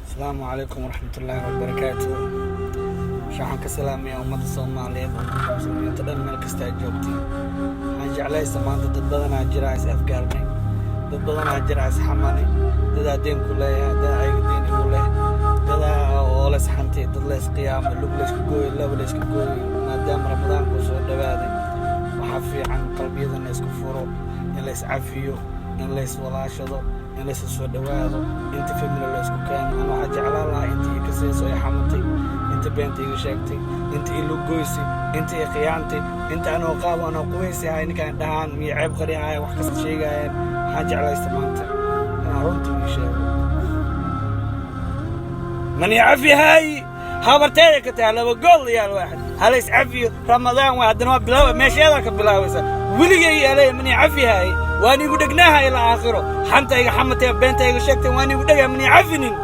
Asalaamu calaykum waraxmatullaahi wabarakaatu. Waxaan ka salaamayaa ummadda Soomaaliyeed, ummadda Muslimiinta dhan, meel kasta ay joogtay. Waxaan jeclaysta maanta dad badanaa jira is afgaarnay, dad badanaa jira is xamanay, dadaa deen ku leeyahay, dad ayaga deen igu leh, dadaa oo la isxantay, dad la isqiyaamay, lug la isku gooyey, laba la isku gooyey. Maadaama Ramadaanku soo dhawaaday, waxaa fiican qalbiyada la isku furo, in la iscafiyo, in la iswalaashado, in la isla soo dhowaado, inta family la isku keeno. Ana waxaa jeclaan lahaa inta ii kasayso i xamatay, inta beenta iga sheegtay, inta ii lugoysay, inta ii khiyaantay, inta anoo qaabo, anoo qubaysahay, ninkaan dhahaan miyo ceeb qarihaya, wax kasta sheegayaan. Waxaan jeclaysta maanta inaan runta ii sheego. Man yacafihay habarteeda ka tahay laba gool yaal waaxid. Hala iscafiyo, Ramadaan waa, haddana waa bilaawa, meesheedaa ka bilaabaysa. Weligay yaalay man yacafihay, waan igu dhegnaaha ilaa aakhiro. Xanta iga xamatee, beenta iga sheegtay, waan igu dhegaa. Man yacafinin.